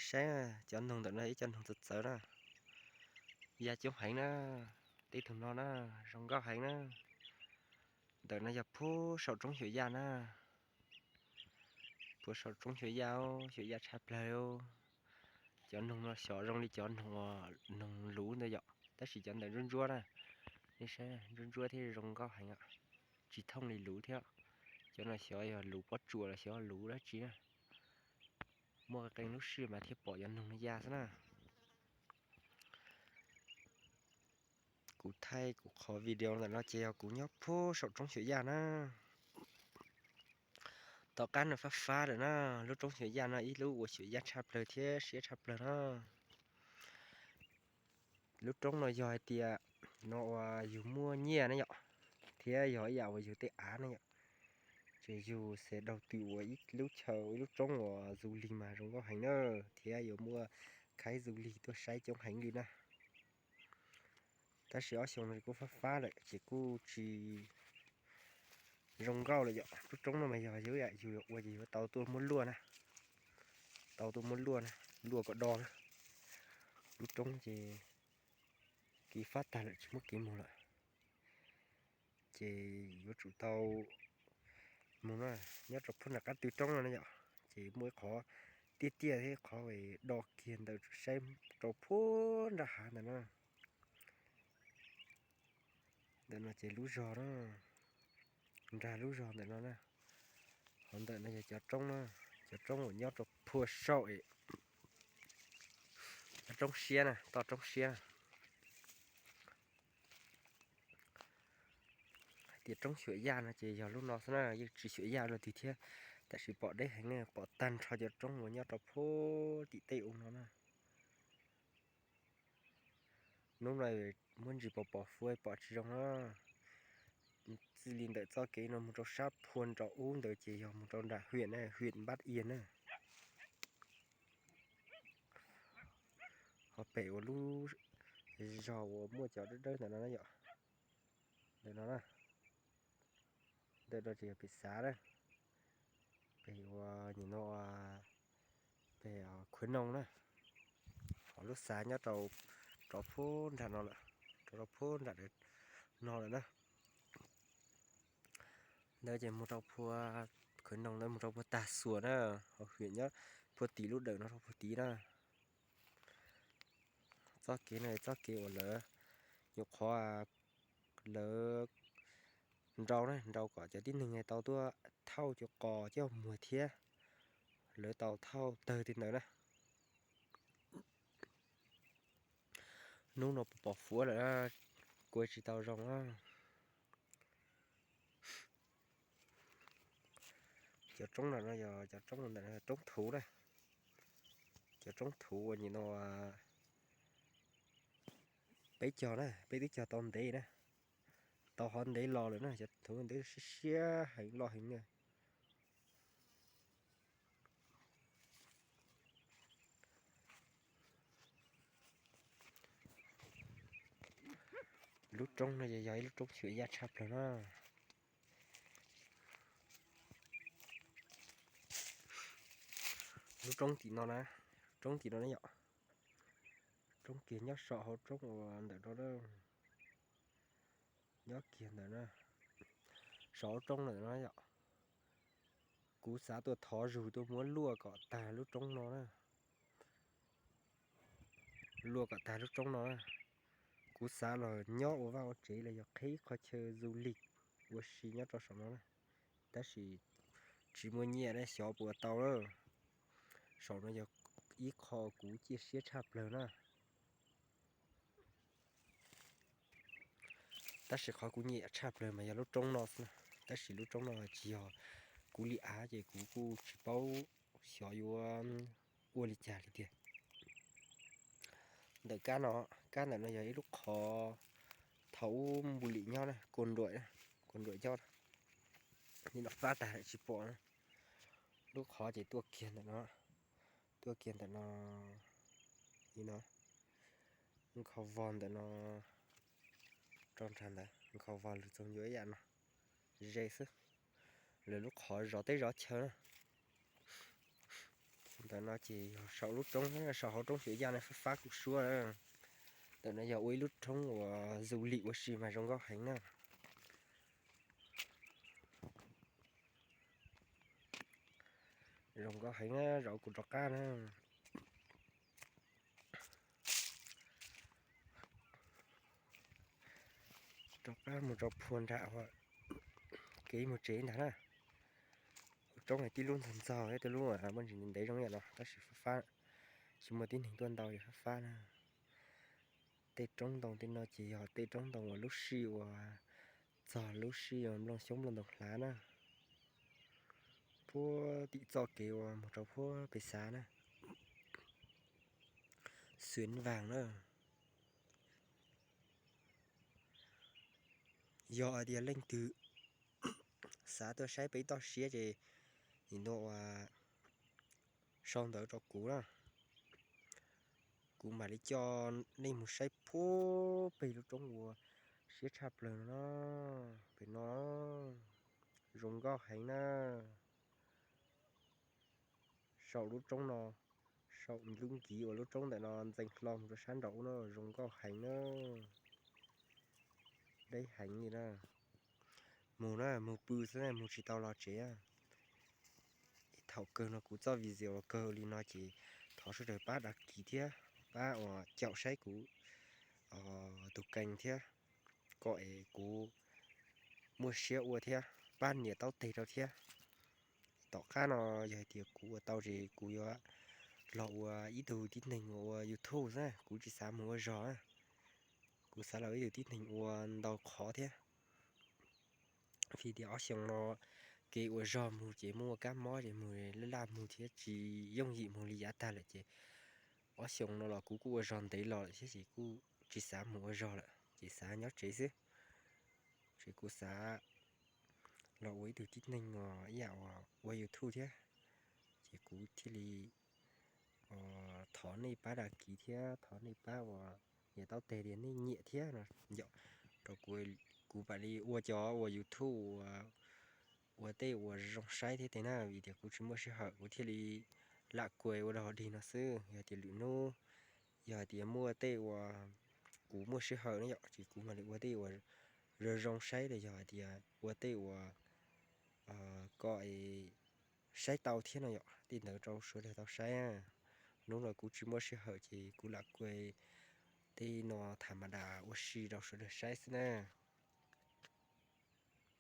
Saib cov noog ntawm no ib co noog txawv txawv na, ya coob heev na, tej tug no na, zoo nkauj heev na. Ntawm no yog puag saum roob xyuam yaj na, puag saum roob xyuam yaj, xyuam yaj tshaj plawg. Cov noog no xyov zoo li cov noog, noog luv ntawd yom, tab sis cov ntawm ntsuab ntsuab na, nej saib ntsuab ntsuab thiab zoo nkauj heev, tsis thooj li luv thiab. Cov no xyov yog luv pob tsuas los xyov luv dab tsi na. Muaj qee lub sij mas thiaj pom cov noog no ya xwb na. Kuv thaij kuv qhov video ntawm no ces yog kuv nyob puag saum roob xyuam yaj na. Tom qab no fab fab lawm na, lub roob xyuam yaj no ib lub uas xyuam yaj tshaj plawg thiab siab tshaj plawg na. Lub roob no yog hais tias no uas yus muaj nyiaj ne yom, thiab yog ib yam uas yus tej av ne yom, ces yus xav daug tw ua ib lub chaw ib lub roob uas du lig mas zoo nkauj heev na, thiab yuav muaj khaib du lig tuaj saib coob heev li na. Tab sis ob xyoo no kuj fab fab lawm ces kuj tsis zoo nkauj lawm yom. Lub roob no mas yog yus ua ces yuav tau tuaj muab luaj na, tau tuaj muab luaj na, luaj kom do na. Lub roob ces kev fab tag lawm tsis muaj kev mus lawm, ces yuav tsum tau mus na. Nyob rau puag nram qab tw roob no na yom, ces muaj ib qhov tiaj tiaj thiab qhov do kiag ntawd saib rau puag nram hav ntawd na. Ntawm no ces lub zog na, nrag lub zog ntawm no na. Qhov ntawm no yog cov roob na, cov roob uas nyob rau puag saum, cov roob siab na, toj roob siab na. Hais tias roob xyuam yaj no ces yog lub no xwb na, yeej tsis xyuam yaj no tiag thiab, tab sis pom deb heev ne, pom tag nrho cov roob uas nyob rau puag tim tej ub no na. Hnub no muab ntsis pos pos fuab pom tsis zoo na. Txij li ntawm txoj kev no mus rau sab puag nraum ub ntawd ces yog mus rau nram hwm na, hwm Npab Ias na. Ho pem uas lub zog uas muaj cov dawb dawb ntawm no na yom, ntawm no na, ntawm no ces yog pem xav na, pem uas nim no pem Khuav Noog na. Ho lub xav nyob rau, rau puag nram no lawm, rau, rau puag nram no lawm na. Ntawd ces mus rau puag Khuav Noog ntawd mus rau puag Tag Xuas na, ho hwm nyob puag tim lub dawm no rau puag tid na. Txoj kev no txoj kev uas lawv nyuam qhuav lawv nrau na, nrau kom cov tib neeg tau tuaj thauj cov qos coj muag thiab, lawv tau thauj tawg tej ntawd na. Hnub no pos fuab lawm, kuav tsis tau zoo na. Cov roob ntawm no yog cov roob ntawm no roob thuv na, cov roob thuv uas nim no peb cog na, peb twb cog tau ntev na, tau hov ntev los lawm na, cov thuv ntev siab siab heev loj heev na. Lub roob no yog, yog ib lub roob xyuam yaj tshaj plaws na. Lub roob tim no na, roob tim no na yom. Roob kiag nyob saum hauv roob uas ntawm no na, nyob kiag ntawm na, saum hauv roob ntawm no yom. Kuv xav tuaj thov zug tuaj muab luaj kom tag lub roob no na. Luaj kom tag lub roob no na. Kuv xav los nyob ua vaj ua tsev los yog qhib qhov chaw du lịch ua si nyob rau saum no na, tab sis tsis muaj nyiaj na, xyov puas tau lawm. Saum no yog ib qho kuv ciaj siab tshaj plaws na. Tab sis qhov kuv nyiam tshaj plaws mas yog lub roob no xwb na, tab sis lub roob no tsis yog kuv li av ces kuv kuj tsis paub xyov yuav ua li cas li tiag. Ntawm kab no, kab ntawm no yog ib lub qhov thaum ub Npu Lim nyob na, Kua Nruam, Kua Nruam nyob. Nim no fab tag tsis pom na. Lub qhov ces tuaj kiag ntawm no, tuaj kiag ntawm no, nim no nkhaus vog ntawm no rau nrad ntawd, nkhaus vog lug txog ncua ib yam no, ze xwb. Lawv lub qhov zov teb zov chaw na. Ntawm no ces yog saum lub roob, saum hauv roob Xyuas Yaj no fab fab kuv suab na. Ntawm no yog ua ib lub roob uas du lịch ua si mas zoo nkauj heev na. Zoo nkauj heev na, zaum kuv rov qab na. Rov qab mus rau phua nram kev mus tsev ntag na. Lub roob no tib lub ntxog ntxog, ib tug lub muaj ntsis ntev zoo yam no tab sis fab fab, tsis muaj tib neeg tuaj ntau es fab fab na. Tej roob ntoo tej no ces yog tej roob ntoo uas lub sij uas txog lub sij uas nplooj xyoob nplooj ntoo hlav na. Puag tim txoj kev uas mus rau puag pem xav na, Xuyến Vàng na. Yog hais tias leej twg xav tuaj saib peb toj siab ces nim no ua sau ntawv rau kuv na. Kuv mam li coj nej mus saib puag pem lub roob uas siab tshaj plaws no na. Pem no zoo nkauj heev na. Saum lub roob no, saum lub nkiv uas lub roob ntawm no ntxeev hlo mus rau sab nraum ub no zoo nkauj heev na. Deb heev li na. Mus na, mus pw xwb na, mus tsis tau los tsev. Thaum kawg no kuv txoj video kawg li no ces thov sawv daws pab đăng ký thiab pab uas caum saib kuv tus kênh thiab, kom es kuv muaj siab ua thiab pab nias taub teg rau thiab. Tom qab no yog hais tias kuv ua tau ces kuv yuav los ua ib tug tib neeg uas ua YouTube xwb, kuv tsis xav mus ua zog. Kuv xav los ib tug tib neeg ua ntau qhov thiab. Vim tias ob xyoo no kev ua zog mus ces muaj kab mob ces mus laj laj mus thiab tsis yooj yim mus li yav tag lawm ces ob xyoo no los kuv kuj ua zog ntev los lawm thiab ces kuj tsis xav mus ua zog lawm ces xav nyob tsev xwb. Ces kuv xav los ua ib tug tib neeg uas ib yam uas ua YouTube thiab, ces kuv thiaj li thov nej pab đăng ký thiab thov nej pab uas nias taub teg tias nej nyiam thiab no yom, rau kuv, kuv mam li ua cov uas YouTube uas ua tej uas zoo saib thiab tes na, vim tias kuv tsis muaj sij hawm kuv thiaj li lam kuas ua dog dig no xwb. Yog tias lwm hnub yog hais tias muaj tej uas kuv muaj sij hawm na yom, ces kuv mam li ua tej uas zoo zoo saib los yog hais tias ua tej uas kom saib tau thiab no yom, tej ntawd rau sawv daws tau saib. Hnub no kuv tsis muaj sij hawm ces kuv lam kuas tej no tham ma das ua si rau sawv daws saib xwb na.